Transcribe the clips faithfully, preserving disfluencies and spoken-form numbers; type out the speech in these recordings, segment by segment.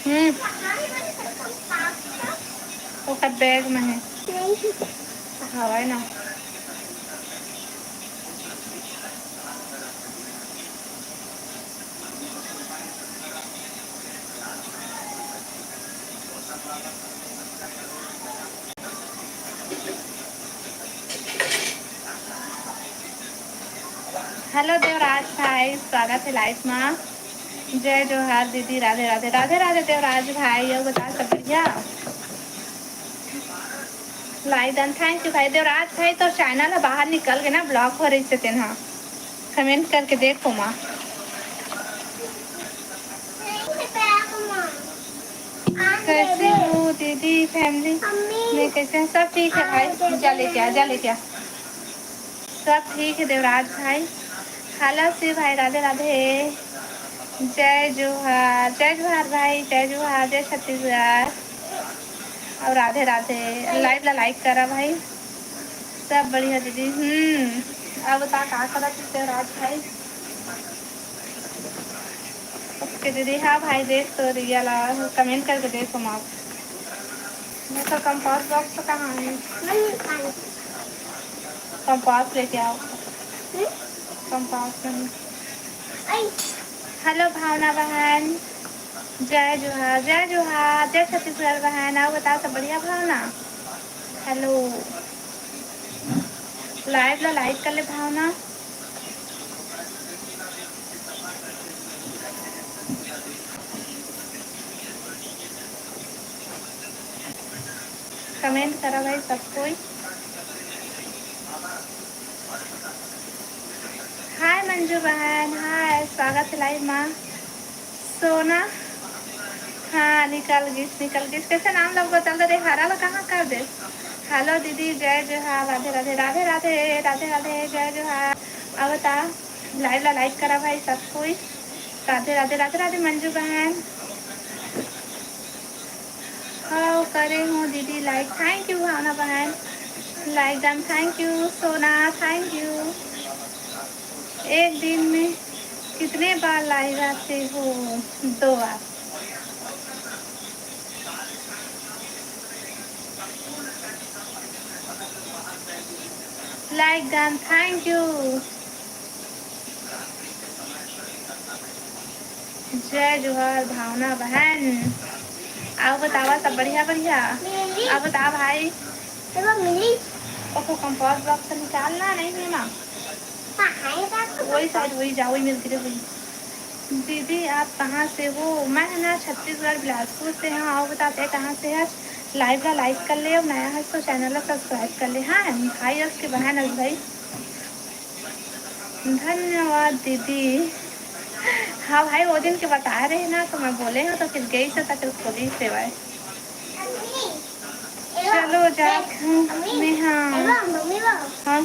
हम्म। ओकर बैग में है। हवय ना। हेलो देवराज भाई, स्वागत है लाइव मा। जय जोहार दीदी, राधे राधे। राधे राधे देवराज भाई, अउ बता, सब बढ़िया? Like done, thank you भाई। देवराज भाई, तोर चैनल ह बाहर निकल गे ना, ब्लॉक हो रहिस हे तेन ह। कमेंट करके देख ओमा। कैसे हो दीदी, फैमिली में कैसे हैं? सब ठीक है भाई, जा लेके आ, जा लेके आ। सब ठीक है देवराज भाई। हेलो शिव भाई, राधे राधे। जय जोहार, जय जोहार भाई, जय जोहार, जय छत्तीसगढ़। अउ राधे राधे। लाइव ला लाइक करा भाई। सब बढ़िया दीदी। हम्म, अब बता का करत हे देवराज भाई? ओके दीदी, हाँ भाई, देख तो रिया ला, कमेंट करके देखो माँ। मैं तो कंपास बॉक्स कहाँ है? कंपास लेके आओ। कंपास नहीं। हेलो भावना बहन, जय जोहार, जय जोहार, जय छत्तीसगढ़ बहन। अउ बता, सब बढ़िया भावना? हेलो, लाइव ला लाइक कर ले भावना। कमेंट करा भाई सब कोई। हाय मंजू बहन, हाय, स्वागत है लाइव मा। सोना, हाँ, निकल गिस, निकल गिस। कैसे नाम ला बदल दे रे, हरा ला कहाँ कर दे? हेलो दीदी, जय जोहार, राधे राधे, राधे राधे, राधे राधे, जय जोहार। अब बता, लाइव ला लाइक करा भाई सब कोई। राधे राधे, राधे राधे मंजू बहन। हाँ, करे हूँ दीदी लाइक। Thank you भावना बहन, लाइक डन। Thank you सोना, thank you। एक दिन में कितने बार लाइव आते हो? दो बार। लाइक डन, thank you। जय जोहार भावना बहन। अउ बतावा, सब बढ़िया बढ़िया? अउ बता भाई। ओको कंपास बॉक्स से निकालना नहीं है माँ। वही साइड, वही जा, वही मिलती रही। दीदी आप कहाँ से हो? मैं है ना छत्तीसगढ़ बिलासपुर से हूँ। अउ बता तैं कहाँ से हस? लाइव ला लाइक कर ले, अउ नया हस तो चैनल ला सब्सक्राइब कर ले। हाँ भाई, अस के बहन अस भाई। धन्यवाद दीदी। हाँ भाई, वो दिन के बताए रहे ना, तो मैं बोले हूँ, तो फिर गई से, तो फिर खोली से भाई। चलो, जात हूँ मैं। हाँ। हाँ।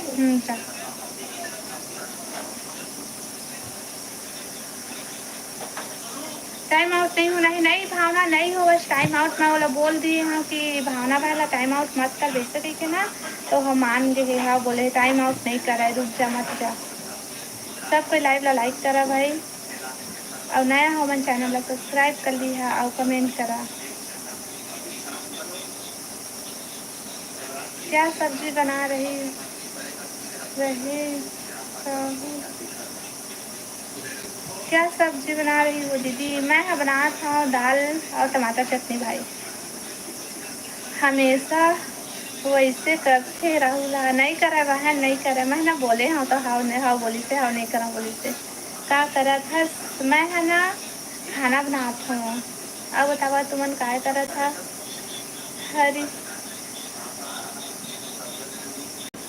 हम्म, जा। टाइम आउट नहीं होना है, नहीं भावना, नहीं हो, बस टाइम आउट। मैं ओला बोल दिए हूँ कि भावना भाई ला टाइम आउट मत कर, वैसे कहिके ना, तो हम मान गए हे, हाँ, बोले टाइम आउट नहीं करा है, रुक जा, मत जा। सब कोई लाइव ला लाइक करा भाई, अउ नया हो मन चैनल ला सब्सक्राइब कर लिहा अउ कमेंट करा। क्या सब्जी बना रही, रही, रही? क्या सब्जी बना रही हो दीदी? मैं ह बनात हव दाल अउ टमाटर चटनी भाई। हमेशा वैसे करथे राहुल ह। नहीं करे बहन, नहीं करे। मैं ना बोले हव तो हव, नहीं हव बोलिस हे, हव नहीं करव बोलिस हे। का करत हस? मैं ह ना खाना बनात हव। अउ बतावा तुमन काय करत ह? हरी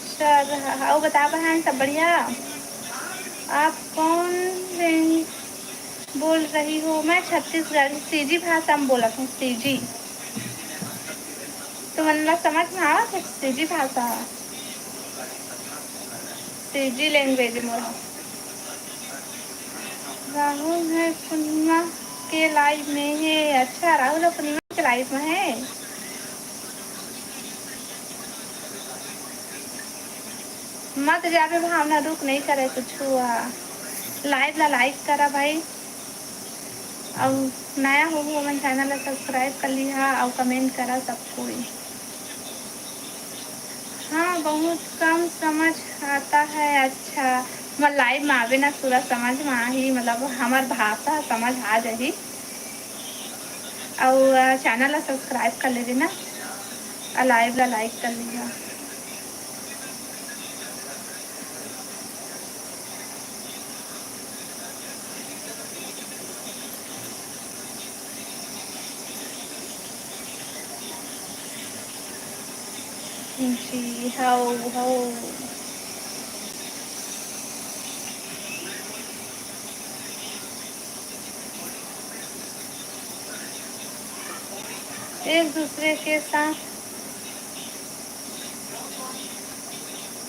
सर, अउ बता बहन, सब बढ़िया? आप कौन रेंज बोल रही हो? मैं छत्तीसगढ़ सीजी भाषा में बोलत हूँ, सीजी। तुमन ला समझ में आवत हे सीजी भाषा? सीजी लैंग्वेज मोर। राहुल ह पूर्णिमा के लाइव में हे। अच्छा, राहुल ह पूर्णिमा के लाइव में हे। मत जाबे भावना, रुक नहीं करे कुछ हुआ। लाइव ला लाइक करा भाई। अउ नया होहू, हमन channel ला subscribe कर लिहा अउ comment करा सब कोई। हाँ, बहुत कम समझ आता है। अच्छा, मोर live में आवे ना, पूरा समझ में आही, मतलब हमर भाषा समझ आ जाही। अउ, अ, channel ला subscribe कर लेबे ना, अउ live ला like कर लिहा। जी, हव, हव। एक दूसरे के साथ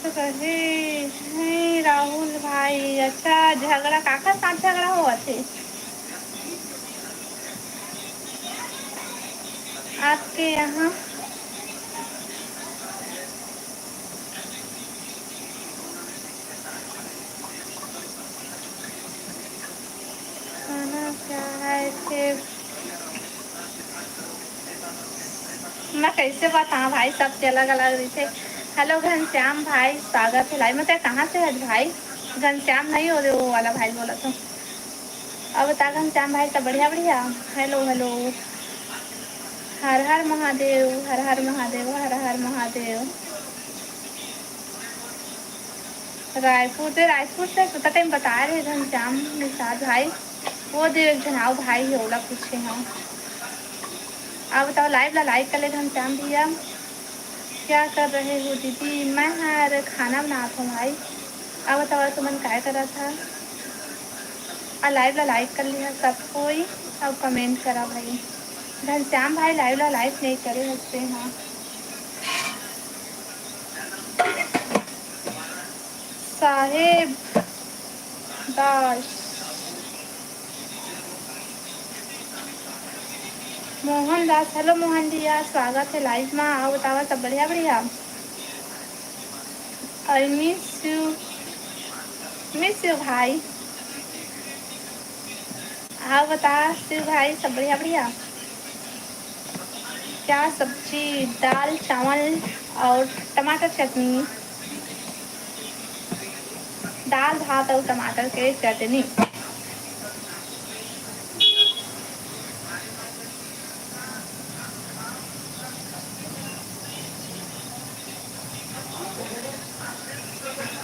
रहे हैं राहुल भाई। अच्छा, झगड़ा, काकर साथ झगड़ा होवत हे आपके यहाँ? खाना क्या है थे? मैं कैसे बताऊँ भाई, सबके अलग-अलग रहिथे। Hello घनश्याम भाई, स्वागत हे live में। ते कहाँ से है भाई? घनश्याम नहीं हो रे, वो वाला भाई बोला तो। अब बता घनश्याम भाई, सब बढ़िया, बढ़िया? Hello, hello। हर हर महादेव, हर हर महादेव, हर हर महादेव। रायपुर, ते रायपुर से सुता टाइम बता रहे घनश्याम निषाद भाई, वो दे एक झन आऊ भाई हे, ओला पूछे हव। आप बताओ, live ला like कर ले घनश्याम भैया। क्या कर रहे हो दीदी? मैं हर खाना बनात हव भाई। आप बताओ, तुमन काय करत हा? आ live ला like कर लिहा सब कोई, अउ comment करा भाई। घनश्याम भाई live ला like नहीं करे हंसते हैं। साहेब दास, मोहन दास, hello मोहन भैया, स्वागत हे live मा। अउ बतावा, सब बढ़िया बढ़िया? I miss you, miss you भाई। अउ बता शिव भाई, सब बढ़िया बढ़िया? क्या सब्जी? दाल चावल और टमाटर चटनी। दाल भात और टमाटर के चटनी।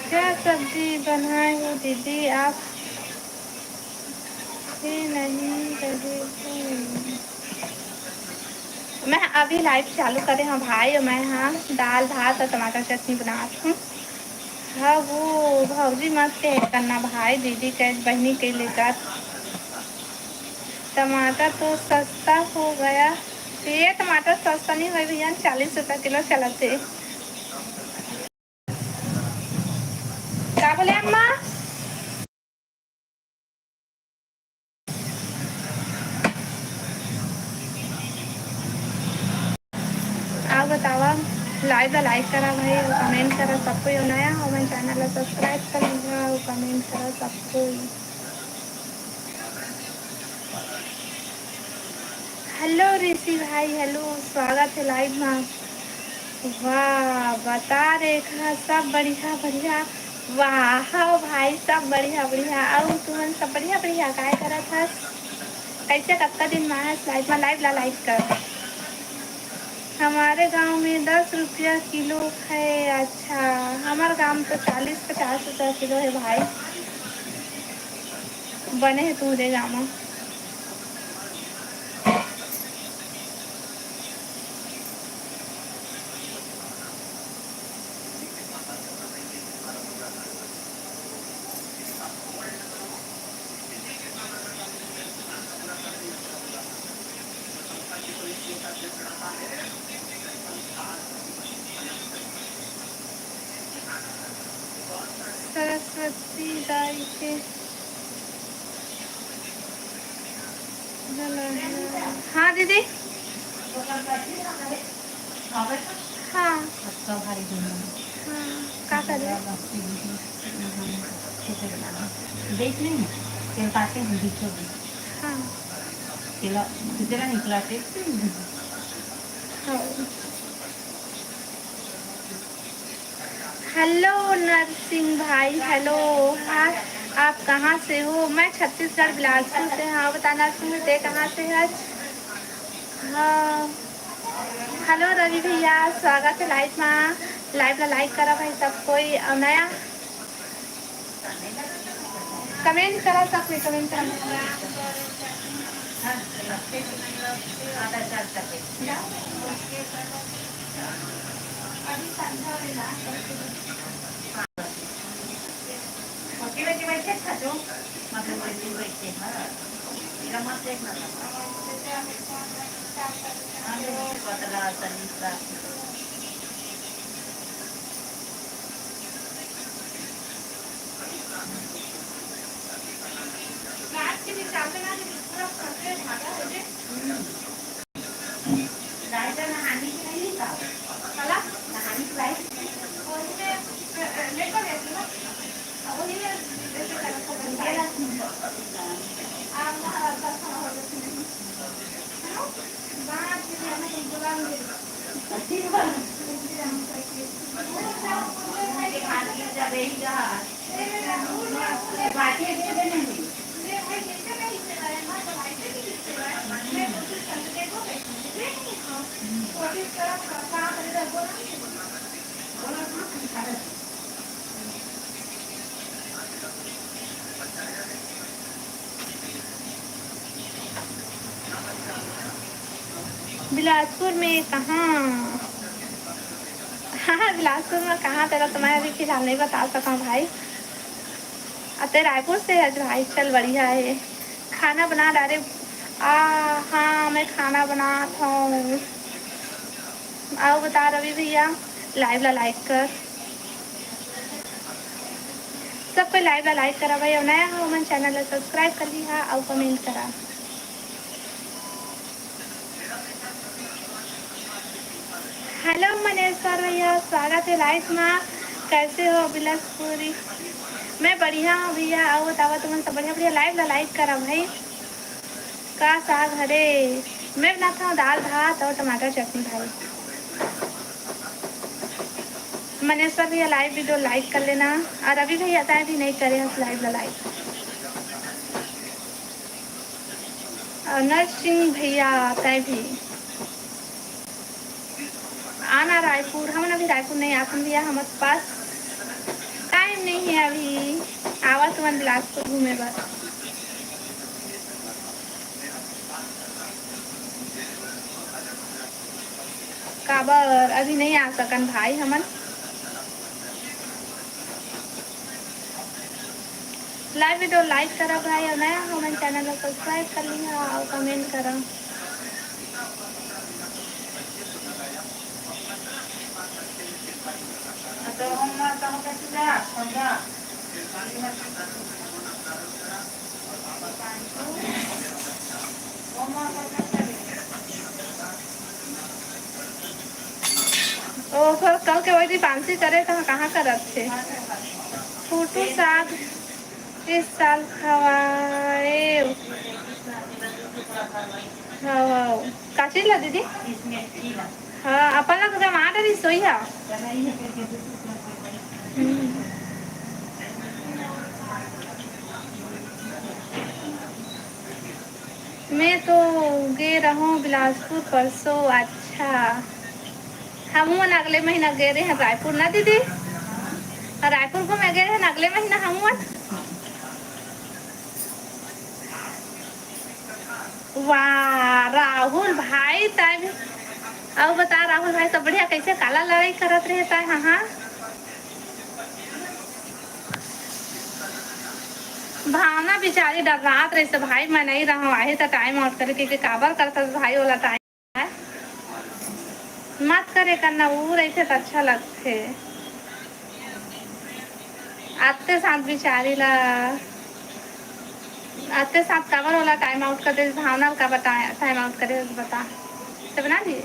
क्या सब्जी बनाए हो दीदी आप? भी नहीं रहे हो। मैं अभी live चालू करे हव भाई, मैं हा दाल भात और टमाटर चटनी बनात हूँ। हाँ, वो भौजी मत कहे करना भाई, दीदी कहे, बहनी कहे लेकर। टमाटर तो सस्ता हो गया। ये टमाटर सस्ता नहीं होय भैया, चालीस रुपया किलो चलत हे। का बोले अम्मा? आप बतावा, live ला like करा भाई, comment करा, सब कोई नया हो, मैं channel ला subscribe कर लीजिए और comment करा सब कोई। Hello ऋषि भाई, hello, स्वागत हे live मा। वाह, बता रेखा, सब बढ़िया बढ़िया। वाह, हव भाई, सब बढ़िया बढ़िया। अउ तुमन सब बढ़िया बढ़िया, काय करत हस? कैसे, कतका दिन मा हस live मा? Live ला like कर। हमारे गांव में दस रुपया किलो है। अच्छा, हमर गांव में तो चालीस पचास रुपया किलो है भाई। बने है तुहरे गांव में। सरस्वती दाई के। हाँ दीदी। हाँ। हाँ, का करे? देख लेंगे, तेल काटे हम बीचों बीच। हाँ। निकला, निकला थे। हेलो नरसिंह भाई, हेलो। हाँ, आप कहाँ से हो? मैं छत्तीसगढ़ बिलासपुर से। हाँ, बता नरसिंह, ते कहाँ से है? हाँ, हेलो रवि भैया, स्वागत है लाइव मा। लाइव ला लाइक करा भाई सब कोई। और नया कमेंट करा, सब कोई कमेंट करा। बिलासपुर में कहाँ? हाँ, बिलासपुर में कहाँ, तेला तो मैं अभी फिलहाल नहीं बता सकता भाई। अते रायपुर से है भाई, चल बढ़िया है। खाना बना डारे। आ, हाँ, मैं खाना बनात हूँ। आओ बता रवि भैया, लाइव ला लाइक कर। सब कोई लाइव ला लाइक करा भाई, और नया हो मन चैनल ला सब्सक्राइब कर लिहा और कमेंट करा। हेलो मनेश्वर भैया, स्वागत है लाइव मा। कैसे हो बिलासपुरी? मैं बढ़िया हूँ भैया, आओ बतावा तुमन सब बढ़िया। बढ़िया, लाइव ला लाइक करा भाई। का साग हरे? मैं बनाता हूँ दाल भात और टमाटर चटनी भाई। मनेश्वर भैया लाइव वीडियो लाइक कर लेना। और रवि भैया ताए भी नहीं करे हैं लाइव ला लाइक। और नरसिंह भैया ताए भी आना रायपुर। हमन अभी रायपुर नहीं आथन भैया, हमर पास टाइम नहीं है अभी। आवा तुमन बिलासपुर घूमे बर। काबर अभी नहीं आ सकन भाई हमन। लाइव वीडियो लाइक करा भाई, और नया हमन चैनल ला सब्सक्राइब कर लिहा और कमेंट करा। ओकर कल के वही पांसी करे त कहाँ करत थे? फूटू साग इस साल खवाए। हाँ, हाँ। का चीज ला दीदी? हाँ, अपन ला तो जमा डरी सोई हा। हम्म। मैं तो गे रहूं बिलासपुर परसों। अच्छा, हमू मन अगले महीना गे रहे हैं रायपुर ना दीदी, रायपुर घूमे गे रहे हैं अगले महीना हमू मन। वाह राहुल भाई, ताई भी। अउ बता राहुल भाई, सब बढ़िया? कैसे काला लड़ाई करत रहे ताई? हाँ, हाँ। भावना बिचारी डर्रात रहिस भाई, मैं नइ रहंव, आही त टाइम आउट करे कहिके। काबर करथस भाई ओला टाइम? मत करे करना, वो रहिथे त अच्छा लगथे। आते साथ बिचारी ला, आते साथ काबर ओला टाइम आउट कर दे, भावना ला काबर टा-, टाइम आउट करे, बता। ते बना लिए?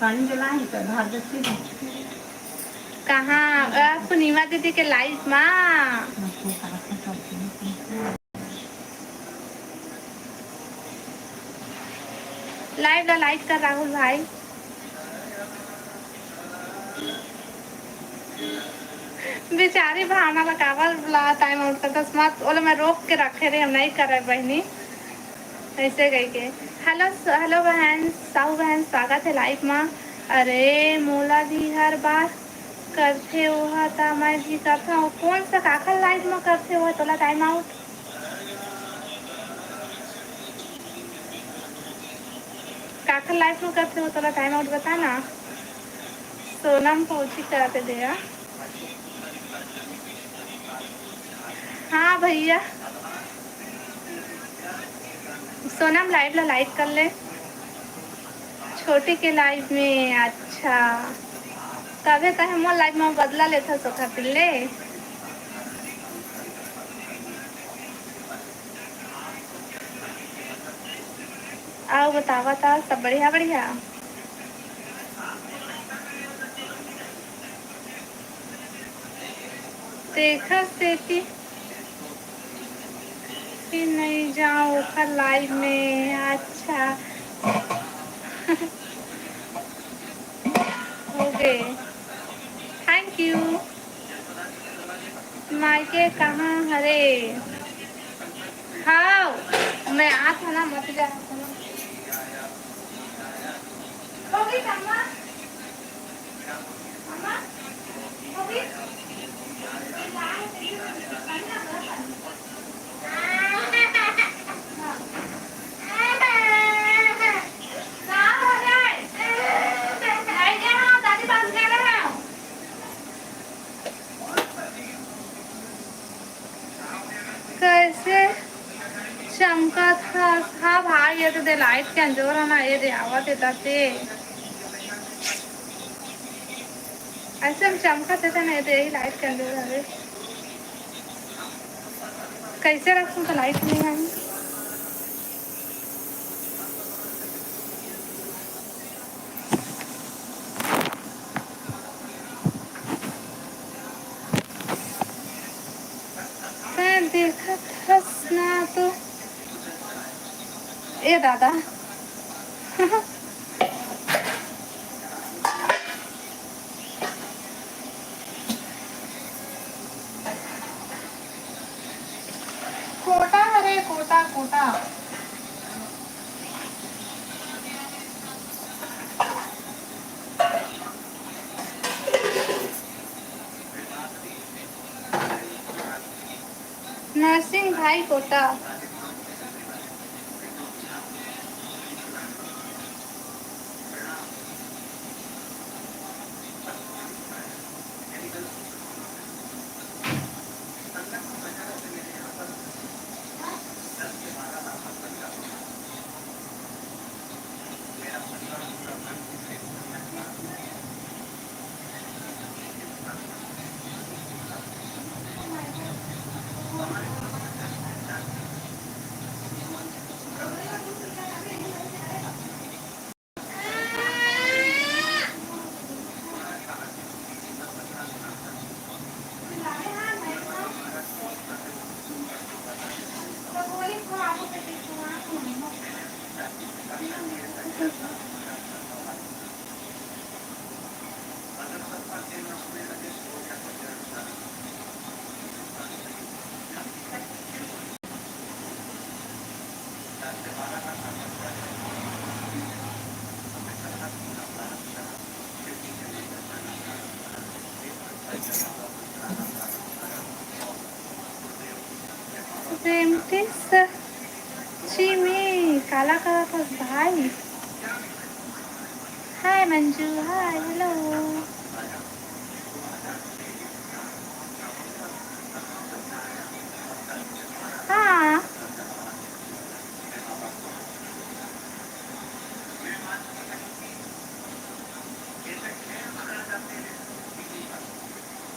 पानी जला है तो भाग देती है। कहाँ? अ, पूर्णिमा दीदी के लाइव मा। Live ला like कर राहुल भाई। बेचारी भावना ला काबर ला time out करथस, मत ओला मैं रोक के रखे रहे, हम नहीं करे बहिनी। ऐसे कह के। Hello, hello बहन, साहू बहन, स्वागत है live मा। अरे मोला भी हर बार करथे ओहा, ता मैं भी करथव। कौन सा काखर live मा करथे ओहा, तोला time out? काखर live मा करथे ओहा, तोला time out बता ना। सोनम पहुंची करते दे। हाँ भैया, सोनम live ला like कर ले। छोटी के live में, अच्छा, तभे कहे मोर live में बदला लेथस ओखर ले। अउ बतावा त, सब बढ़िया बढ़िया? तेखर सेती कि नइ जांव ओखर live में। अच्छा। हो गे। Thank you। मायके कहाँ हरे? हाव, मैं आत हंव ना, मत जा। हो गई अम्मा? अम्मा? हो गई? कैसे चमकत हस? हाँ भाई, ये तो दे light के अंजोर है ना, ये दे आवत हे तते। ऐसे हम चमकत हे ना, ये दे यही light के अंजोर हवे। कैसे रखूं तो light नहीं आनी। तैं देखत हस ना तो, ए दादा। कोटा हरे, कोटा, कोटा। नरसिंह भाई कोटा। रेमटिस जी में काला करत हस भाई? हाय मंजू, हाय, हेलो। हाँ।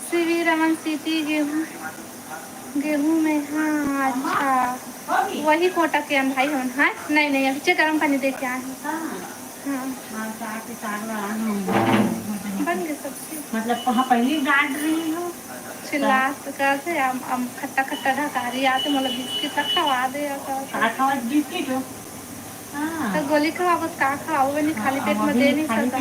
सीवी रमन सिटी गेहूं, गेहूं में, हाँ, अच्छा। वही कोटा के हम भाई हवन, हाँ? नहीं, नहीं, अभी चे गरम पानी दे के आए हैं। हाँ। हाँ, साग के साग वाला, हाँ। बन गए सब्जी। मतलब, वहाँ पहली डांट रही हूँ। चिल्ला तो कहते, हम, हम खट्टा खट्टा ढकारी आते, मतलब, बिस्किट का खवा दे, या का? का खवा बिस्किट हो? हाँ। तो गोली खवाबो तो का खवाबो, बनी खाली पेट में दे नहीं सकता।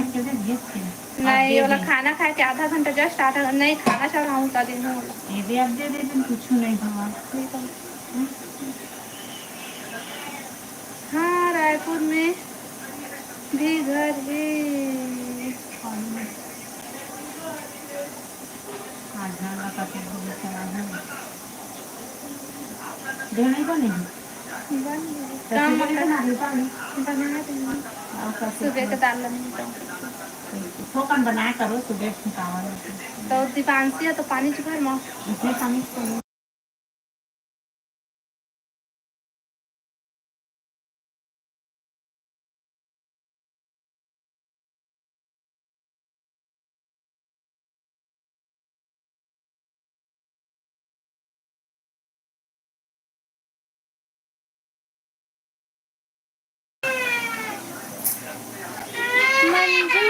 नहीं, ओला खाना खाए के आधा घंटा, just आधा घंटा, नहीं खाना चढ़ाऊँ तो देहूँ ओला। ये दे, अब दे दे, बिन कुछ नहीं भगवान। हाँ, रायपुर में भी घर है। आज धान लगा के धोबे चला है। देहनी बने है। बन गई। तो काम सुबह बता। बना रही पानी। बना रही हूँ। और का सुबह के दाल बनी तो। तो कम बनाया करो, सुबह से चावल। तो दीपांशी है तो पानी चुभर माँ। इसमें पानी चाहिए। मंजू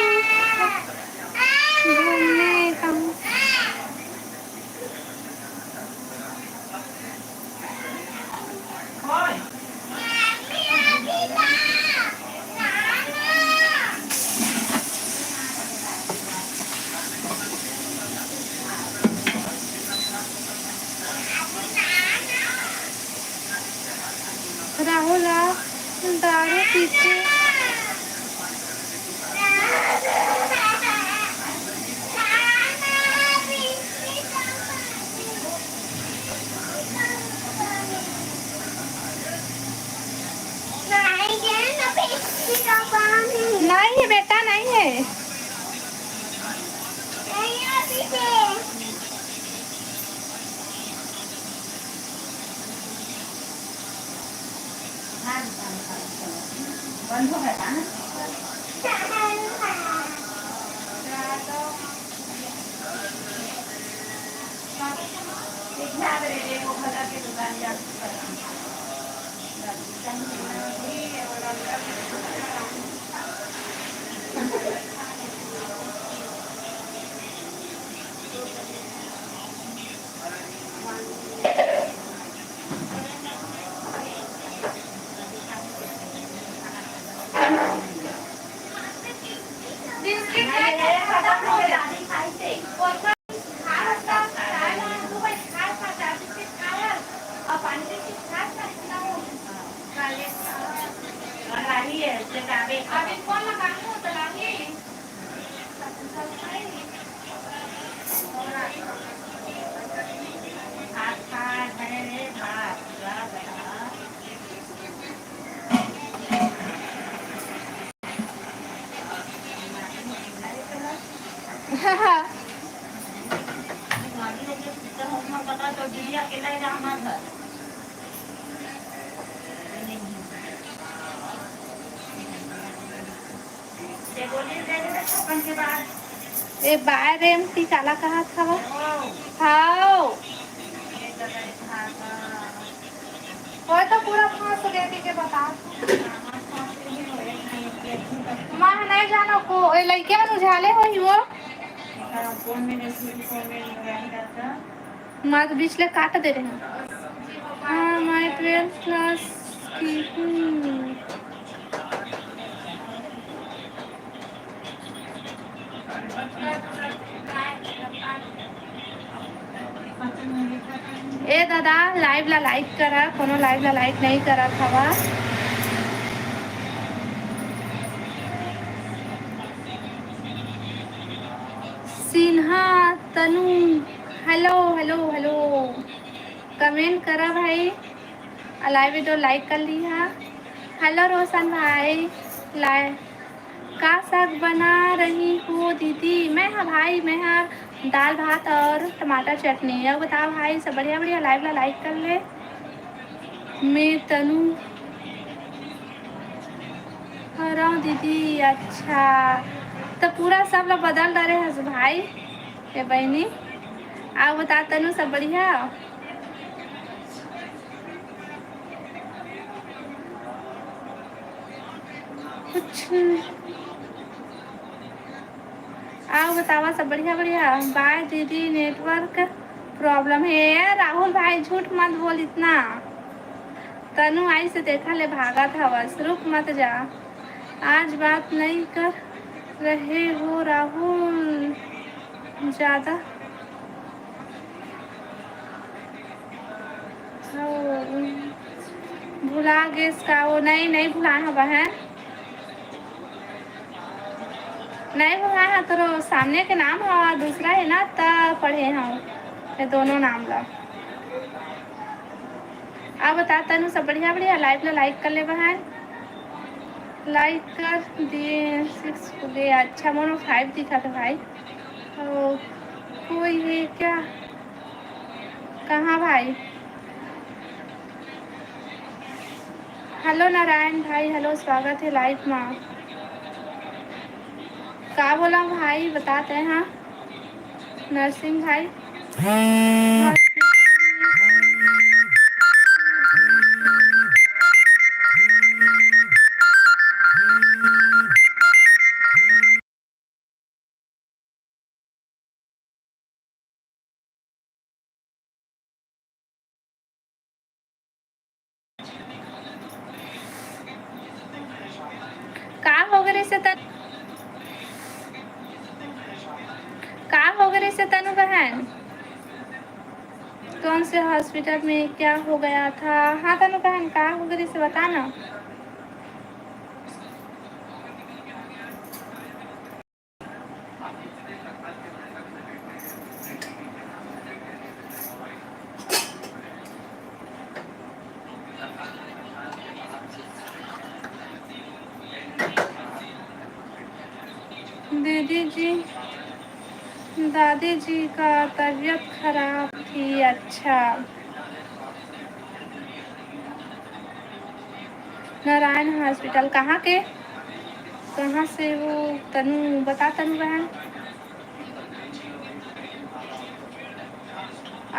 घूमने कहूँ। राहुल ह दारू पीथे। नहीं है बेटा, नहीं है। ए बाय रेमटी काला कहत हवा? हाव। ओए तो पूरा फांस गे, पी के बता। मैं नहीं जानो को, ए लइके मन उझाले होही वो। माँ तो बीच ले काट दे रहे हैं। हाँ, मैं ट्वेल्थ क्लास की हूँ। ए दादा, लाइव ला लाइक करा, कोनो लाइव ला लाइक नहीं करा हवा। सिन्हा तनु, हेलो, हेलो, हेलो, कमेंट करा भाई, आ लाइव वीडियो लाइक कर लिहा। हेलो रोशन भाई, लाइव का साग बना रही हो दीदी? मैं हा भाई, मैं हा दाल भात और टमाटर चटनी। अब बताओ भाई, सब बढ़िया बढ़िया, लाइव ला लाइक कर ले। मैं तनु हरव दीदी। अच्छा, तो पूरा सब ला बदल डरे हस भाई, ए बहनी। आओ बता तनु, सब बढ़िया? कुछ आओ बतावा, सब बढ़िया बढ़िया? बाय दीदी, नेटवर्क प्रॉब्लम है। ए राहुल भाई, झूठ मत बोल इतना। तनु आइस देखा ले भागत हवस, रुक मत जा। आज बात नइ कर रहे हो राहुल, ज्यादा हो, भुला गेस का वो? नहीं, नहीं भुलाए हो बहन, नहीं भुलाए हो। तोरो सामने के नाम ह दूसरा है ना, त पढ़े हो ये दोनों नाम ला। अब बता तनु, सब बढ़िया? बढ़िया। Live ला like कर ले बहन, like कर दिए। Six हो गए। अच्छा, मोर five दिखा था भाई। ओ, कोई है क्या? कहाँ भाई? Hello नारायण भाई, hello, स्वागत है live मा। का बोला भाई, बताते हैं। नरसिंह भाई, का हो गे रिहिसे तन-, का हो गे रिहिसे तनु बहन? कौन से hospital में क्या हो गया था? हाँ तनु बहन, का हो गे रिहिसे बता ना। दीदी जी, दादी जी का तबीयत खराब थी। अच्छा। नारायण hospital कहाँ के, कहाँ से वो तनु, बता तनु बहन।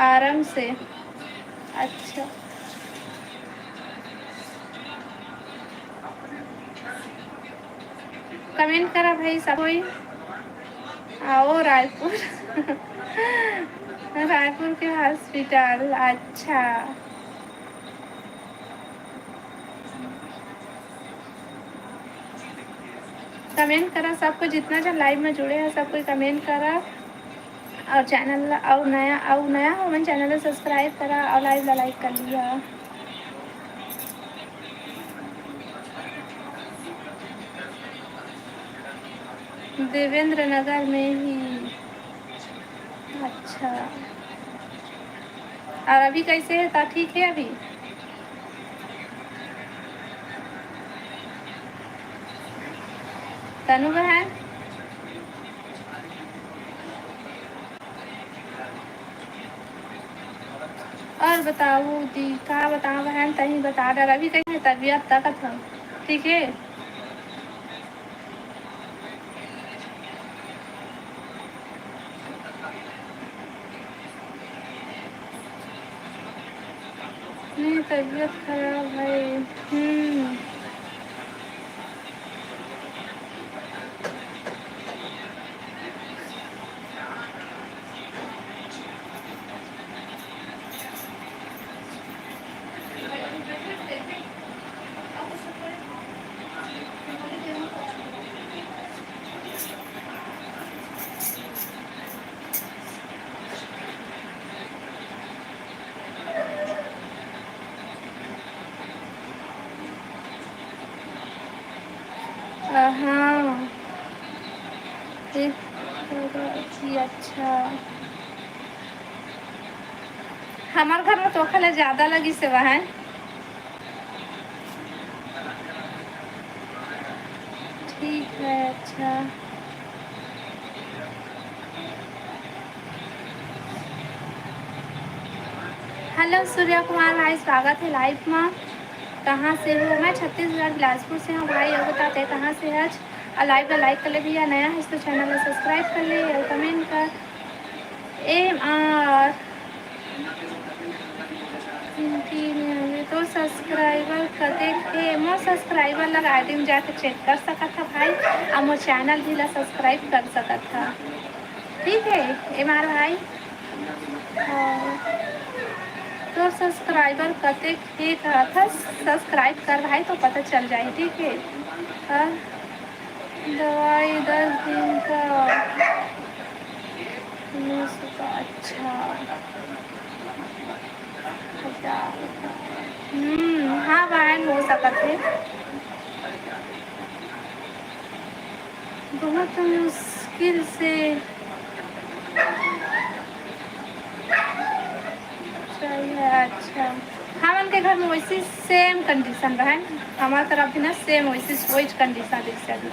आराम से। अच्छा, comment करा भाई सब कोई। आओ रायपुर। रायपुर के hospital। अच्छा, comment करा सब कोई, जितना जन live में जुड़े हैं सब कोई comment करा। और channel ला, और नया, और नया हो मन channel ला subscribe करा और live ला like कर लिया। देवेंद्र नगर में ही। अच्छा, और अभी कैसे है? ता ठीक है अभी? तनु बहन, और बताओ दी, का बताओ बहन, तहीं बता डर। अभी कैसे है तबीयत, ताकत हो? ठीक है। नहीं, तबीयत खराब है। हम्म। हाँ, एक, जी, अच्छा। हमार घर में तो ओखले ज्यादा लगी से बहन। ठीक है, अच्छा। Hello सूर्या कुमार भाई, स्वागत है live में। कहाँ से हो? मैं छत्तीसगढ़ बिलासपुर से हूँ भाई। और बताते हैं कहाँ से है? और live का like कर ले भैया, नया है तो channel को subscribe कर ले और comment कर। एम आर पिंकी ने अभी तो subscriber कते थे, मोर subscriber लगा दिन जाके check कर सकत था भाई, और मोर channel भी ला subscribe कर सकत था। ठीक है एम आर भाई। और तोर subscriber कतेक हे कहत हस? Subscribe कर भाई, तो पता चल जाही, ठीक है। हाँ, दवाई दस दिन का मिल चुका, अच्छा। हम्म, हाँ बहन, हो सकत हे। बहुत मुश्किल से चाहिए। अच्छा, हमन के घर में वैसी same condition बहन, हमार तरफ भी ना same वैसी, वही condition जैसे अभी।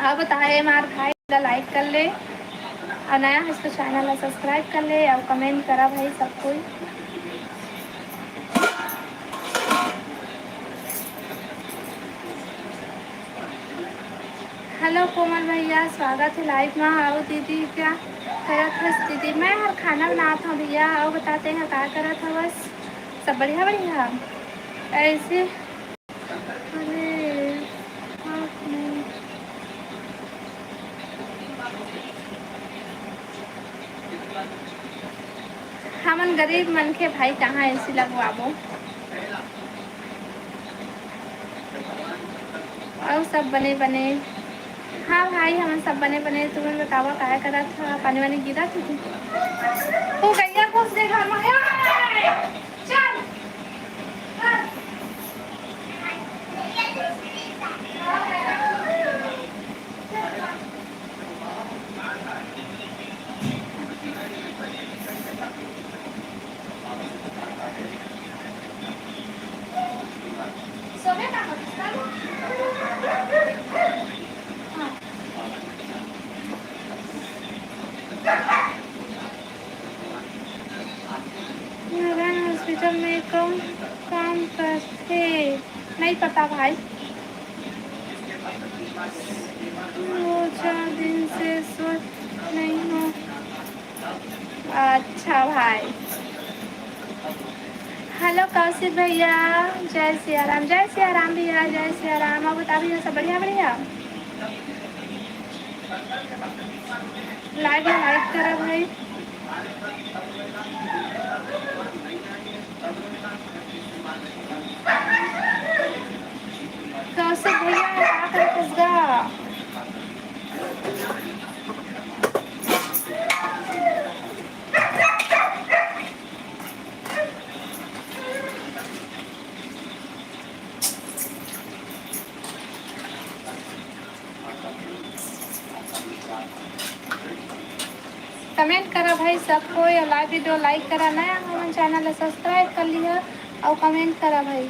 अब बताए हमार भाई ला like कर ले, और नया है तो channel ला subscribe कर ले, और comment करा भाई सब कोई। Hello कोमल भैया, स्वागत है live में। आओ दीदी, क्या करत हस दीदी? मैं हर खाना बनात हूँ भैया। आओ बताते हैं, का करत हवस? सब बढ़िया बढ़िया। ऐसे अरे, आप नहीं। हमन गरीब मनखे भाई, कहाँ AC लगवाबो? अउ सब बने बने। हाँ भाई, हमन सब बने बने। तुमन बतावा, काय करत हा? पानी वानी गिरत हे? तू गैया घुस दे घर में। ए! चल। नारायण hospital में कौन काम करथे? नहीं पता भाई। दो चार दिन से स्वस्थ नहीं हूँ। अच्छा भाई। Hello कौशिक भैया, जय सिया राम। जय सिया राम भैया, जय सिया राम। अउ बता भैया, सब बढ़िया बढ़िया? Live में like करा भाई। कौशिक भैया, का करत हस गा? Comment करा भाई सब कोई, अउ live video like करा, नया हमन channel ला subscribe कर लिहा अउ comment करा भाई।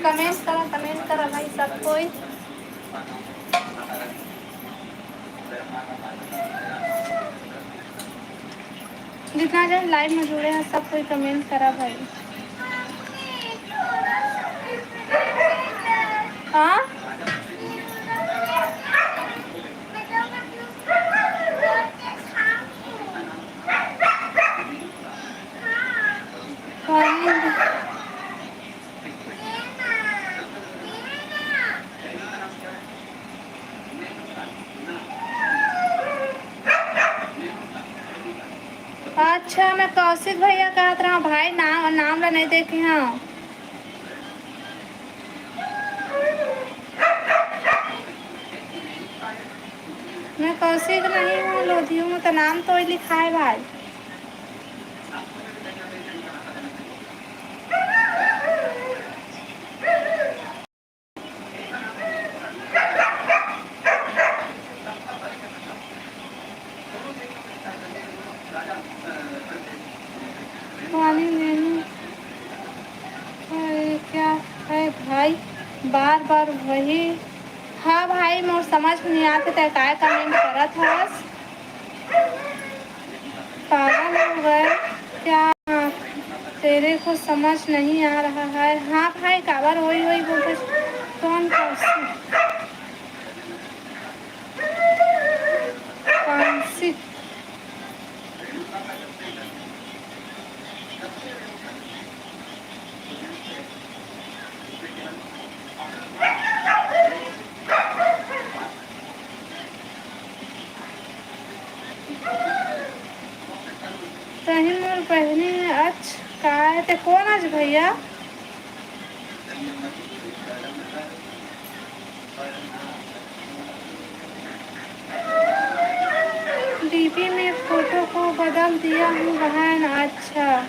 Comment करा, comment करा भाई सब कोई। जितना जन live में जुड़े हैं, सब कोई comment करा भाई। हाँ? अच्छा, मैं कौशिक भैया कहत रहा भाई, नाम, नाम ला नहीं देखे हूँ। मैं कौशिक नहीं हूँ, लोधी हूँ, तो नाम तो वही लिखा है भाई। पानी लेने। अरे, क्या है भाई, बार बार वही। हाँ भाई, मोर समझ में नहीं आते, तै काय comment करत हस? पागल हो गए क्या? तेरे को समझ नहीं आ रहा है? हाँ भाई, काबर होई होई बोलते, कौन कौन सी? तही मोर बहिनी अच काय ते कोन अच भैया? डीपी में फोटो को बदल दिया हूँ बहन। अच्छा।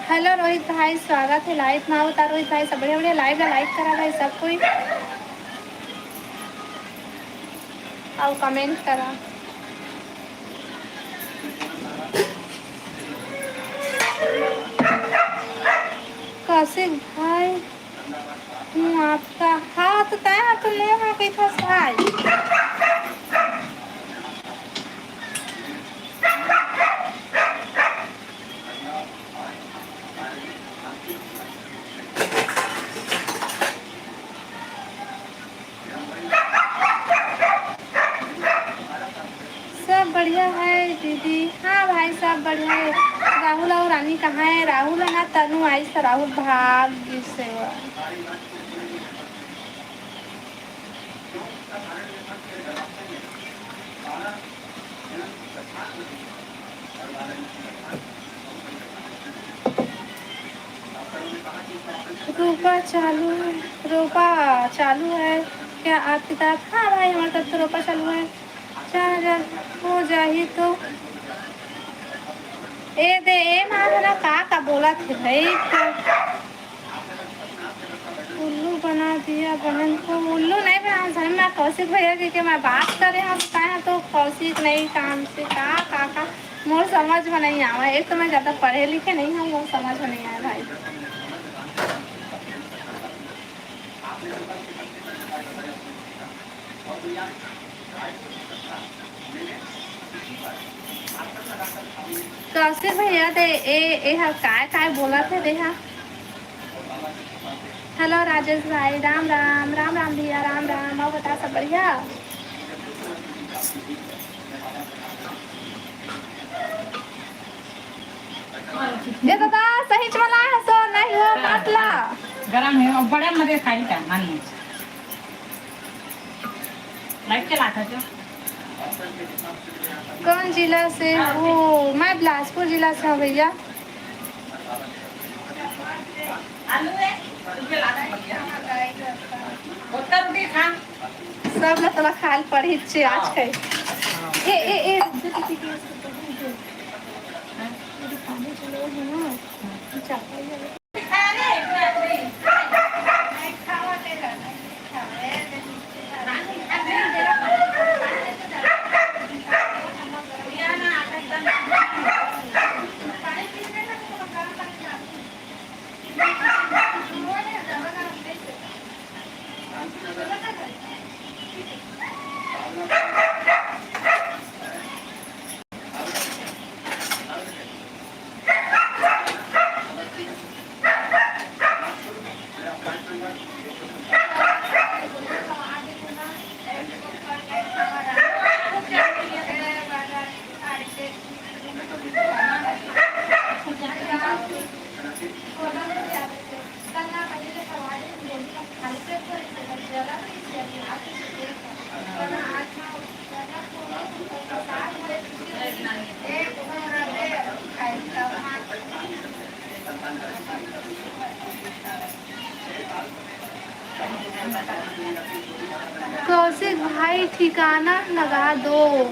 हेलो रोहित भाई, स्वागत है लाइव में। आओ ता रोहित भाई, सब बढ़िया बढ़िया। लाइव ला लाइक करा भाई सब कोई, अउ कमेंट करा। कौशिक भाई, हूँ आपका। हाँ, तो तय तो नो हो गई फंस भाई। सब बढ़िया है दीदी। हाँ भाई, सब बढ़िया है। राहुल और रानी कहाँ है? राहुल है ना, तनु आई से राहुल भाग गिस सेवा। रोपा चालू, रोपा चालू है क्या आपकी तरफ? हाँ भाई, हमारे तरफ तो रोपा चालू है। चार हजार हो जाही तो ए दे, ए मार ना का, का बोला थे भाई? उल्लू बना दिया बहन को। उल्लू नहीं बना, सही में कौशिक भैया जी के मैं बात करे हम, कहे तो कौशिक नहीं काम से का, का, का, मोर समझ में नहीं आवे। एक तो मैं ज़्यादा पढ़े लिखे नहीं हूँ, मोर समझ में नहीं आए भाई। कौशिक भैया ते ए, ए हा काय, काय बोला थे देहा? हेलो राजेश भाई, राम राम। राम राम भैया, राम राम। और बता, सब बढ़िया? ये दादा, सही वाला है सो नहीं हो, काट ला। गरम है, और बड़े मजे खाई का, मानिए। लाइट चला था जो। कौन जिला से हो? मैं बिलासपुर जिला से हूँ भैया। सब ला तोला खाल पड़ी छे आज के। ए, ए, ए, भाई ठिकाना लगा दो।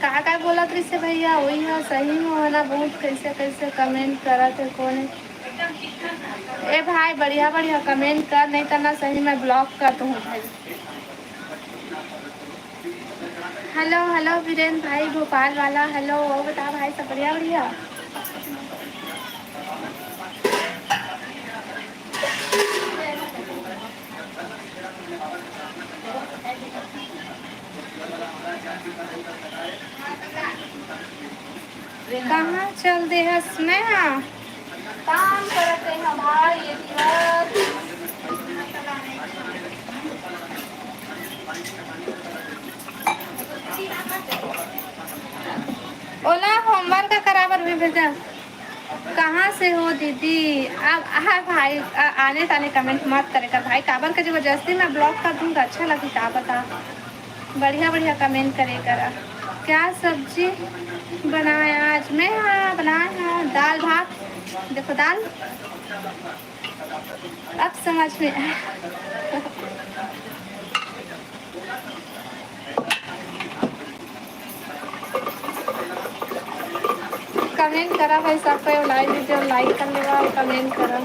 का का बोलत रहिसे भैया, वही ह सही में होना। बहुत कैसे कैसे कमेंट करत है, कौन है? ए भाई, बढ़िया बढ़िया कमेंट कर, नहीं तो ना सही में ब्लॉक कर दूँ भाई। हेलो हेलो वीरेन भाई भोपाल वाला, हेलो। और बता भाई, सब बढ़िया बढ़िया? कहाँ चल दे हस? मैं हाँ, काम करत रहे हमार ये दिवस। ओला होमवर्क कराबर भी भेजा। कहाँ से हो दीदी? अब आ भाई, आ, आने ताने कमेंट मत करे कर भाई, काबर के जबरदस्ती मैं ब्लॉक कर दूँगा, अच्छा लगी का बता? बढ़िया बढ़िया कमेंट करे करा। क्या सब्जी बनाए आज? मैं हाँ बनाए हाँ दाल भात। देखो दाल, अब समझ में आया। कमेंट करा भाई, सब कोई लाइव वीडियो लाइक कर लेवा और कमेंट करा।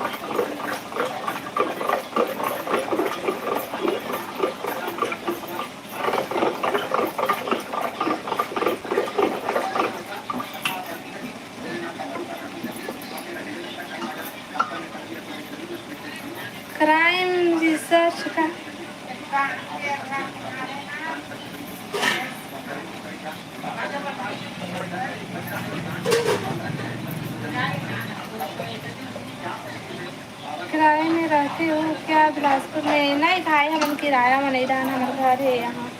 क्राइम रिसर्च का किराए में रहते हो क्या बिलासपुर में? नहीं भाई, हमन किराया में नहीं रहन, हमर घर है यहाँ।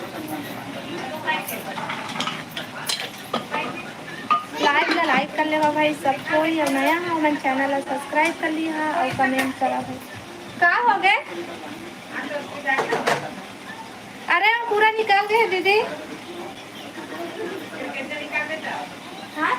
लाइव ला लाइक कर लेवा भाई सब कोई, और नया है हमन चैनल ला सब्सक्राइब कर लिहा और कमेंट करा भाई। का हो गए? अरे वो पूरा निकल गए दीदी। हाँ?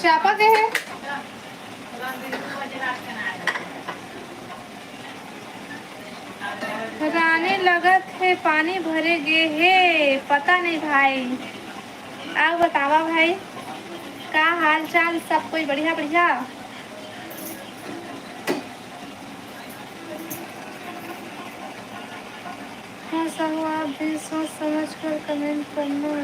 चापा के है। रानी लगत हे पानी भरे गे हे, पता नहीं भाई। अउ बतावा भाई, का हाल चाल? सब कोई बढ़िया बढ़िया? हाँ साहू, आप भी सोच समझ कर कमेंट करना।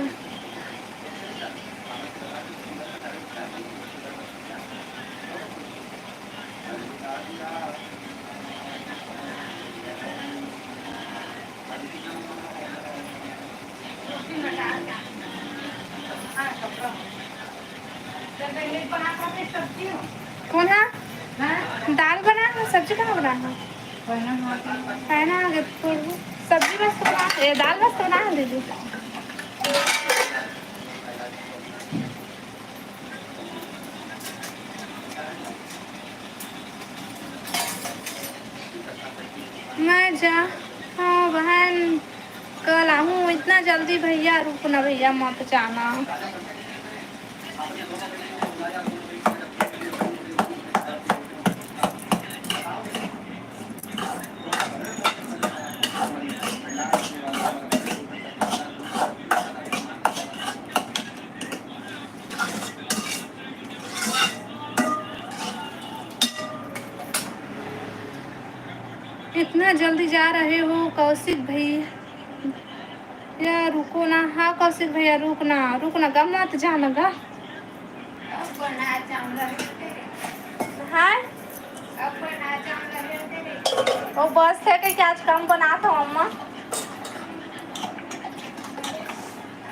कौन है? दाल बना है, सब्जी कहाँ बना है? है ना, आगे तो सब्जी बस तो बना, ये दाल बस तो बना है दीदी। मैं जा, हाँ बहन, कल आहूँ। इतना जल्दी भैया, रुक ना भैया, मत जाना। इतना जल्दी जा रहे हो कौशिक भैया? या रुको ना, हाँ कौशिक भैया, रुक ना, रुक ना गा, मत जाना गा। हाँ, वो बस थे कि आज कम बनात हव अम्मा।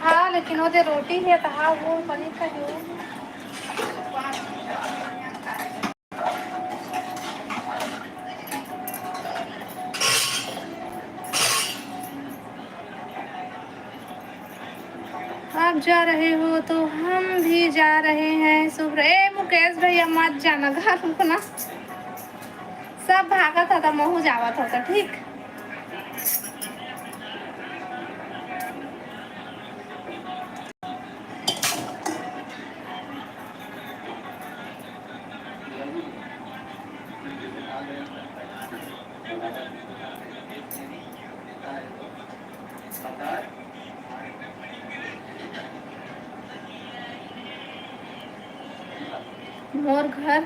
हाँ, लेकिन वो दे रोटी है तो हाँ, वो बनी कहीं। आप जा रहे हो तो हम भी जा रहे हैं। शुभ, ए मुकेश भैया, मत जाना घर, रुकना। सब भागत ह त महू जावत हो त ठीक। मोर घर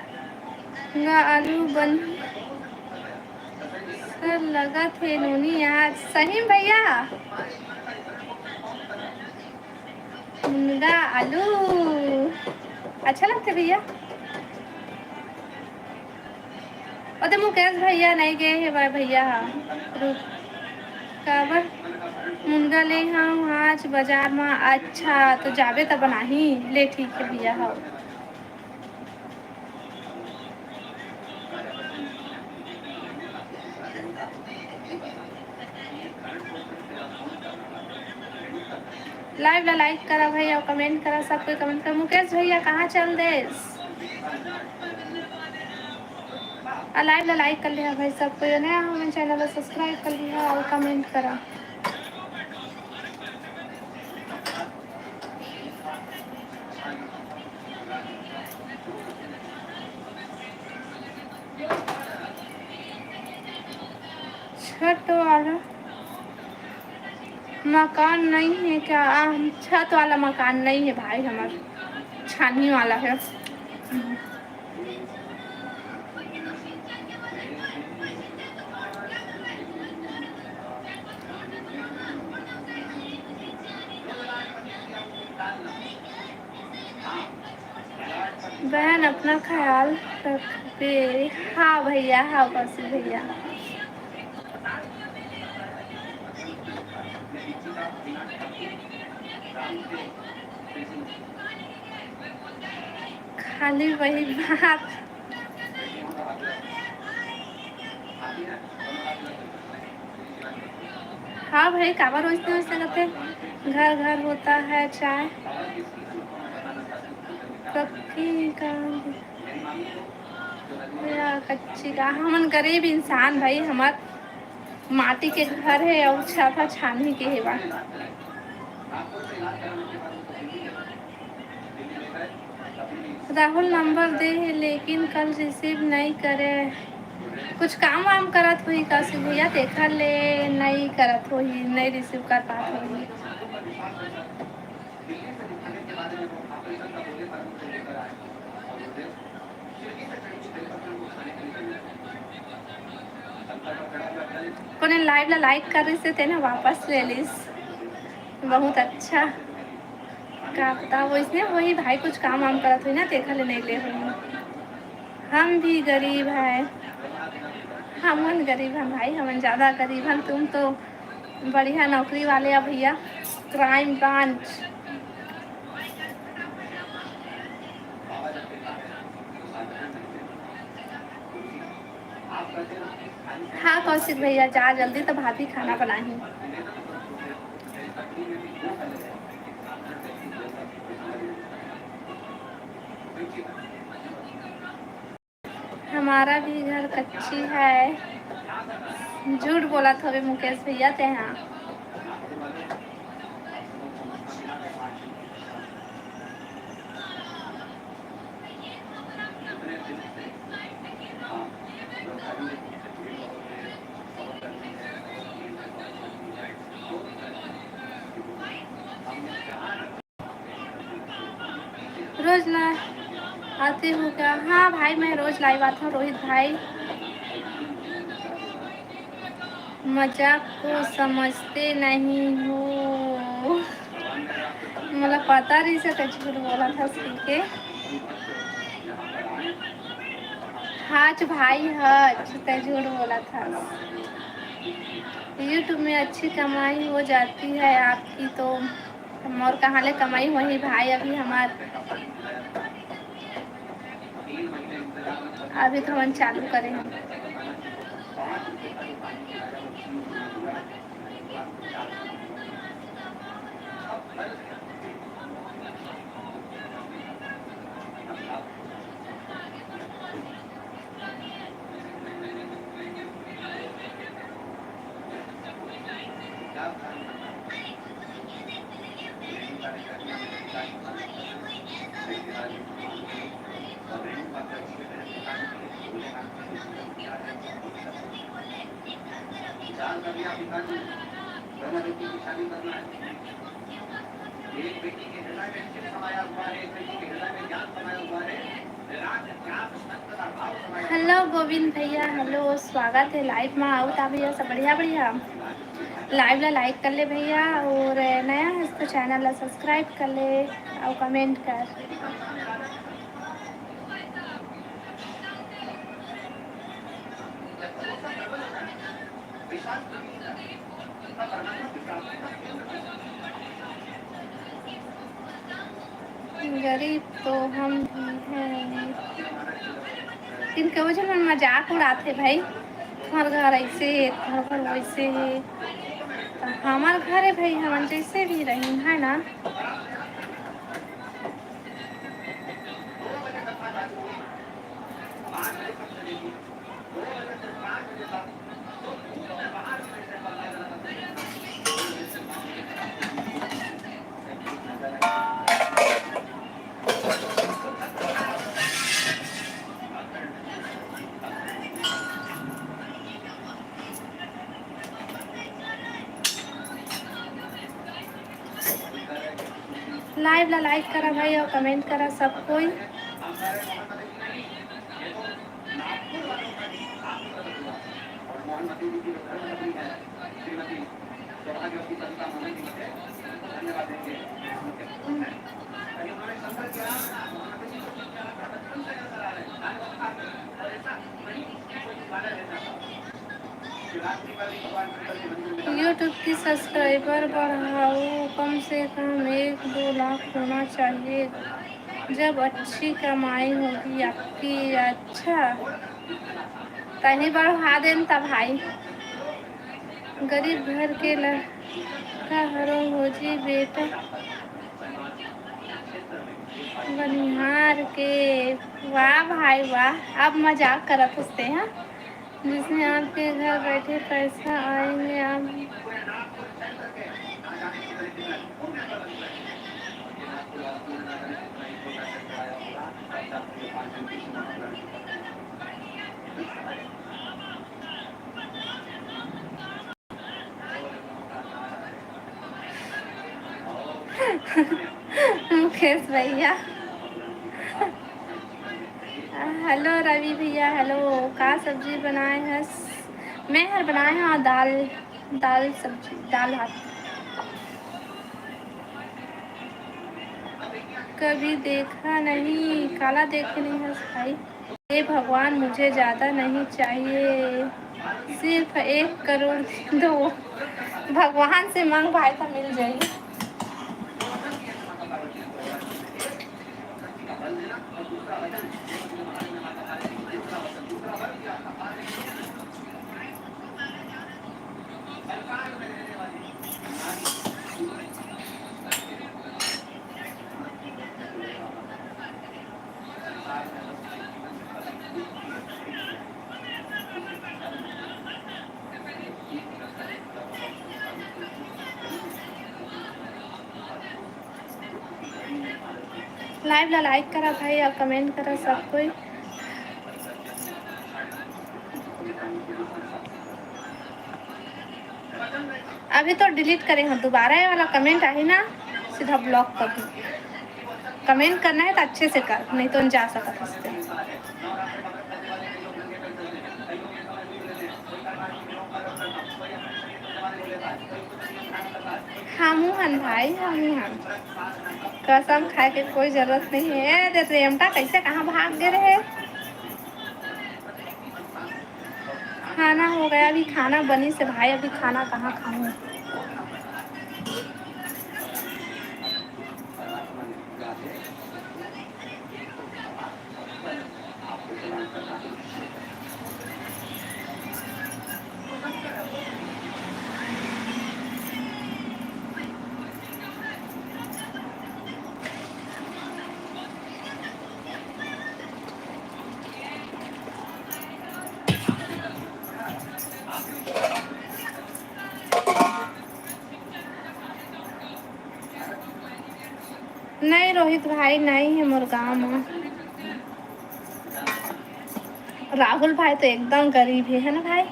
गा आलू बन सर लगत हे नोनी आज। सही में भैया, मुनगा आलू अच्छा लगथे भैया। ओ तो मुकेश भैया नहीं गए हे भाई, भैया हा रुक, काबर मुनगा ले हम आज बाजार में। अच्छा, तो जाबे त बनाही। ले ठीक है भैया, हाँ। Live ला like करा भाई, अउ comment करा, सब कोई comment करा। मुकेश भैया कहाँ चल देस? आ live ला like कर लिहा भाई, सब कोई नया हमन channel ला subscribe कर लिहा अउ comment करा। छत वाला मकान नहीं है क्या? आ, छत वाला मकान नहीं है भाई, हमार छानी वाला है। बहन अपना ख्याल रखबे। हाँ भैया, हाँ बस भैया। खाली वही बात। हाँ भाई, काबर वैसे वैसे करते? घर घर होता है चाय। पक्की का या कच्ची का? हमन गरीब इंसान भाई, हमार माटी के घर है और छाता छानी के हेवा। राहुल नंबर दे हे लेकिन कल receive नहीं करे। कुछ काम वाम करत होही कौशिक भैया, तेखर ले नई करत होही, नई receive कर पात होही। कोने live ला like करिस हे, तेने वापस ले लिस। बहुत अच्छा। का पता, वइसने होही भाई, कुछ काम वाम करत होही ना, तेखर ले नई ले होही। हम भी गरीब हैं, हमन गरीब हैं भाई, हमन ज्यादा गरीब हैं। तुम तो बढ़िया नौकरी वाले हो भैया, crime branch। हाँ कौशिक भैया, जा जल्दी, तो भाभी खाना बनाही। हमारा भी घर कच्ची है। झूठ बोलत हवे मुकेश भैया तेहा। रोज ला आते हो क्या? हाँ भाई, मैं रोज live आता हूँ रोहित भाई। मजाक को समझते नहीं हो। मोला पता रहिस हे, तैं झूठ बोलत हस कहिके। हाच भाई हाच, तैं झूठ बोलत हस। YouTube में अच्छी कमाई हो जाती है आपकी तो। मोर कहाँ ले कमाई होही भाई, अभी हमार, अभी तो हमन चालू करे हन। हेलो गोविंद भैया, हेलो, स्वागत है live में। आऊ ता भैया सब बढ़िया बढ़िया। Live ला like कर ले भैया, और नया है तो channel ला subscribe कर ले और comment कर। गरीब तो हम भी हैं। लेकिन कई झन मन मजाक उड़ाथे भाई, तुम्हार घर ऐसे है, तुम्हार घर वैसे है। तो हमार घर है भाई, हमन जैसे भी रही है ना। Live ला like करा भाई और comment करा सब कोई। YouTube की subscriber बढ़ाओ, कम से कम एक दो लाख होना चाहिए, जब अच्छी कमाई होगी आपकी। अच्छा, तनी बढ़ा देन त भाई। गरीब घर के लड़का हरो भौजी बेटा बनिहार के। वाह भाई वाह, अब मजाक करत हस ते, हाँ। जिसने आपके घर बैठे पैसा आएंगे आप। मुकेश भैया। हेलो रवि भैया, हेलो। का सब्जी बनाए हस? मैं हर बनाए हव दाल, दाल सब्जी, दाल भात। कभी देखा नहीं, काला देखे नहीं हस भाई। हे भगवान, मुझे ज़्यादा नहीं चाहिए, सिर्फ एक करोड़ दे दो। भगवान से मांग भाई, तो मिल जाई। Live ला like करा भाई, अउ comment करा सब कोई। अभी तो delete करे हव, दोबारा ये वाला comment आही ना, सीधा block कर दूँ। Comment करना हे त अच्छे से कर, नहीं तो जा सकत हस। हमू हन भाई, हमू हन। कसम खाए के कोई जरूरत नहीं हे। ए, दे रेमटा कैसे कहाँ भाग गे रहे? खाना हो गया, अभी खाना बनिस हे भाई, अभी खाना कहाँ खाऊँ? नहीं रोहित भाई, नहीं हे मोर गाँव म। राहुल भाई तो एकदम गरीब हे, है ना भाई?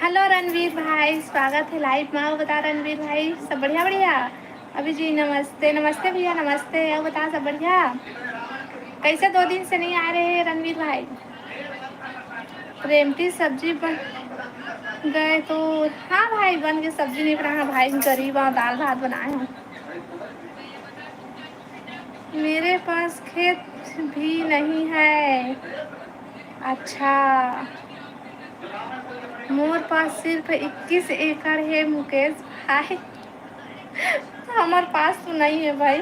Hello रणवीर भाई, स्वागत हे live मा। अउ बता रणवीर भाई, सब बढ़िया? बढ़िया। अभी जी नमस्ते, नमस्ते भैया, नमस्ते। अउ बता, सब बढ़िया? कैसे दो दिन से नहीं आ रहे हैं रणवीर भाई? रेमटी सब्जी बन गए तो, हाँ भाई, बन के सब्जी नहीं बना है भाई, गरीब हूँ, दाल भात बनाए हूँ। मेरे पास खेत भी नहीं है। अच्छा, मोर पास सिर्फ इक्कीस एकड़ हे मुकेश भाई। हमर पास तो नहीं है भाई।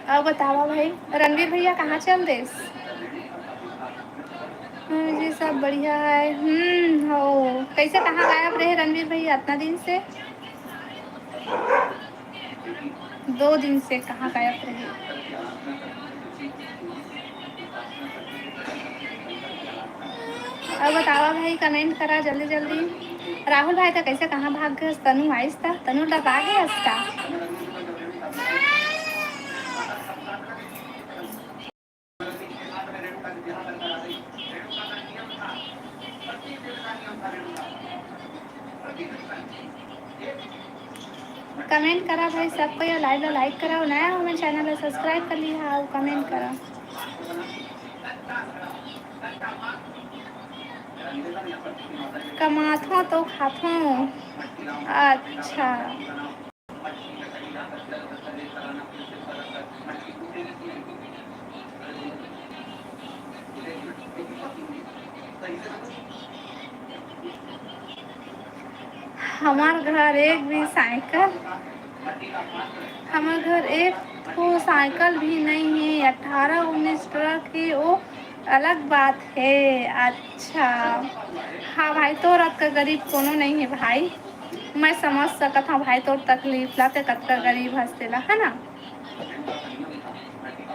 अउ बतावा भाई, रणवीर भैया कहाँ चल देस? हाँ जी, सब बढ़िया है। हम्म, हो, कैसे, कहाँ गायब रहे रणवीर भैया इतना दिन से? दो दिन से कहाँ गायब रहे? अउ बतावा भाई, comment करा जल्दी जल्दी। राहुल भाई, त कैसे, कहाँ भाग गए? तनु आइस त, तनु डबा गए हस का? Comment करा भाई सब कोई, अउ live ला like करा, नया हो हमर channel ला subscribe कर लिहा अउ comment करा। कमाथों तो खाथों। अच्छा। हमार घर एक भी साइकिल, हमार घर एक ठो साइकिल भी नहीं है। अठारह उन्नीस ट्रक है, वो अलग बात है। अच्छा, हाँ भाई, तोर अतका गरीब कोनो नहीं है भाई। मैं समझ सकत हूँ भाई तोर तकलीफ ला, ते कतका गरीब हस तेला, है ना?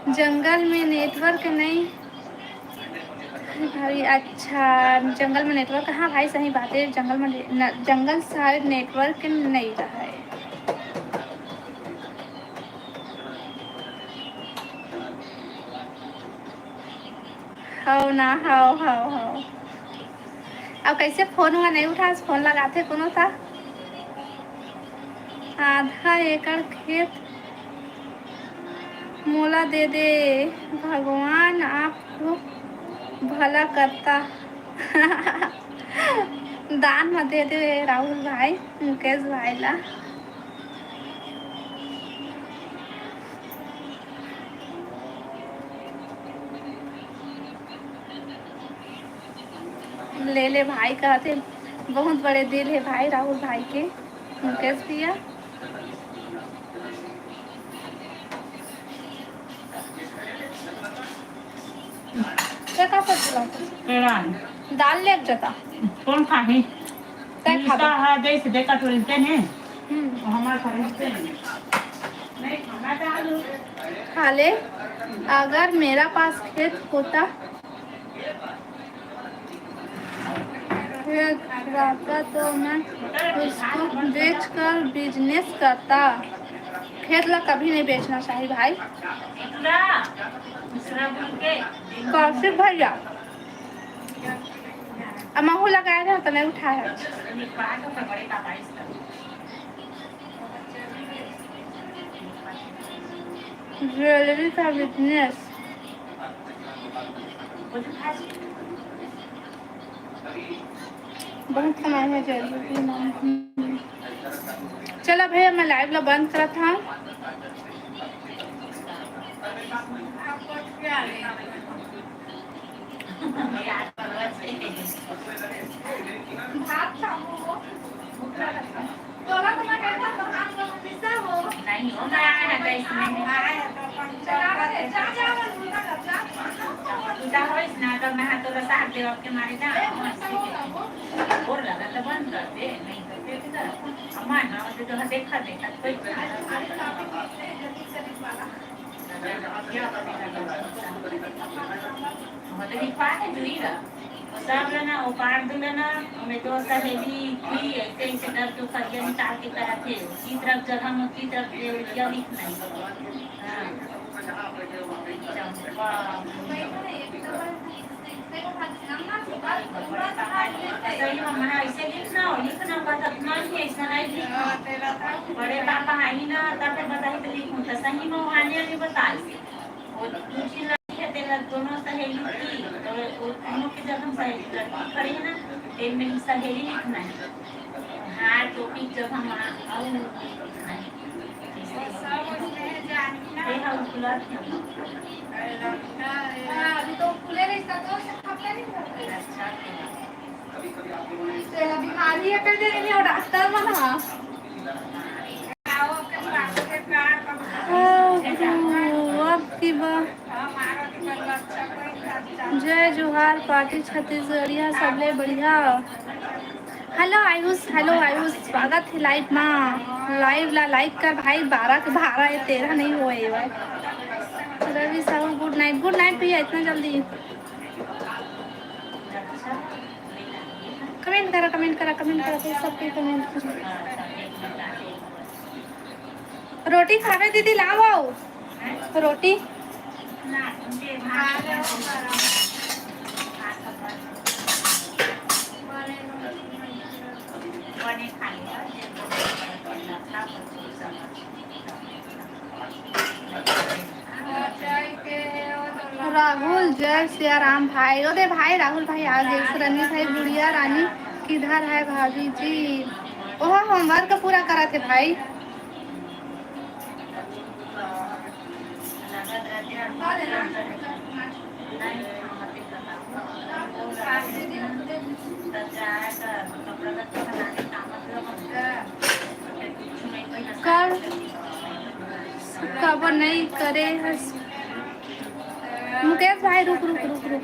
जंगल में network नहीं। भाई, अच्छा, जंगल में network? हाँ भाई, सही बात है, जंगल में ने-, न-, जंगल side network नहीं रहा है। हव ना, हव, हव, हव। अब कैसे फोन हुआ नहीं उठा, फोन लगाते कोनो था। आधा एकड़ खेत मोला दे दे, भगवान आपको भला करता। दान म दे दे राहुल भाई, मुकेश भाई ला। ले ले भाई कहते, बहुत बड़े दिल है भाई राहुल भाई के, मुकेश भैया। का सब्जी लाते? पेड़ा है। दाल ले जता। कौन खाही? तै खा इसका दे। है, जैसे देखा तो इनके ने। हम्म। हमारे साथ इनके ने। नहीं, खाना चाह लो। खा ले। अगर मेरा पास खेत होता, खेत रहता तो मैं उसको बेचकर business करता। खेत ला कभी नहीं बेचना चाहिए भाई। कौशिक भैया, अब महू लगाए रहे तो नहीं उठाए है। Jewellery का business। बहुत कमाई है ज्वेलरी में। चलो भैया, मैं live ला बंद करत हूँ। भात खाओ। तोला तो मैं कहता हूँ, हम लोग पिज्जा हो। नहीं हो, मैं आया है तो इसमें। आया है तो अपन चला के जा, जा, जा, जा। पूजा होइस ना, तो मैं हाथ तोला साथ देव के मारे जा। बोल लगा तो बंद कर दे, नहीं तो फिर किधर? अम्मा ना, तो, तो देखा, देखा, कोई मतलब, लिखवा के जुड़ी रहा। सब ला ना, वो पार दू ला ना, ओमे दो सहेली थी, ऐसे, ऐसे करके वो करिया निकाल के करत हे। की तरफ जगह में की तरफ देवरिया लिखना है। हाँ। चंपा। सही में, मैं ऐसे लिखना हो, लिखना पड़ता, इतना ही है, इतना नहीं लिखना। बड़े पापा आई ना, तब बताई तो लिखूं, तो सही में वो आने वाली बताई। वो दूसरी लड़की है, तेरा दोनों सहेली थी, तो वो तीनों की जब हम सहेली लड़की खड़ी है ना, तो मेरी सहेली लिखना है। हाँ, टोपी जब हम आ-, आऊ लिखना है। ये हम खुला थे। हाँ, अभी तो खुले रही, तो अच्छा। तेरा बीमारी है, कह दे, नहीं हो, डॉक्टर मना। ओहो, अब की बा-, जय जोहार, पार्टी छत्तीसगढ़िया, सबले बढ़िया। Hello आयुष, hello आयुष, स्वागत है live मा। Live ला like कर भाई, बारह के बारह है, तेरह नहीं हुए है भाई। रवि Sahu, good night। Good night भैया, इतना जल्दी? Comment करा, comment करा, comment करा, फिर सब कोई comment करा। रोटी खाबे दीदी, लाओ आओ। रोटी। राहुल, जय सिया राम भाई। ओ दे भाई, राहुल भाई आ गए। सुरंगी भाई, गुड़िया रानी किधर है भाभी जी? ओहा, homework पूरा करत हे भाई। कर काबर नहीं करे हस? मुकेश भाई, रुक, रुक, रुक, रुक।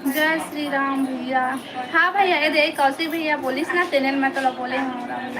जय श्री राम भैया। हाँ भैया, ये दे, कौशिक भैया बोलिस ना, तेने मैं तोला बोले हूँ, राहुल।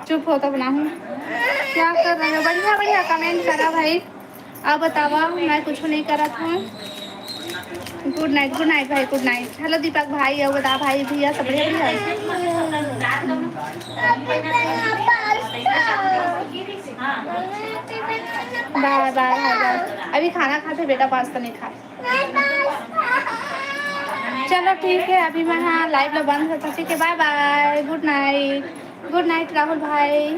चुप हो तब ना हूँ। क्या कर रहे हो? बढ़िया बढ़िया कमेंट करा भाई। अब बतावा, मैं कुछ नहीं करत हूँ। गुड नाइट, गुड नाइट भाई, गुड नाइट। हेलो दीपक भाई, अब बता भाई, भैया सब बढ़िया बढ़िया। बाय बाय बाय बाय। अभी खाना खाते बेटा, पास्ता नहीं खा। चलो ठीक है, अभी मैं हाँ लाइव ला बंद करता हूँ। ठीक है, बाय बाय, गुड नाइट। गुड नाइट राहुल भाई।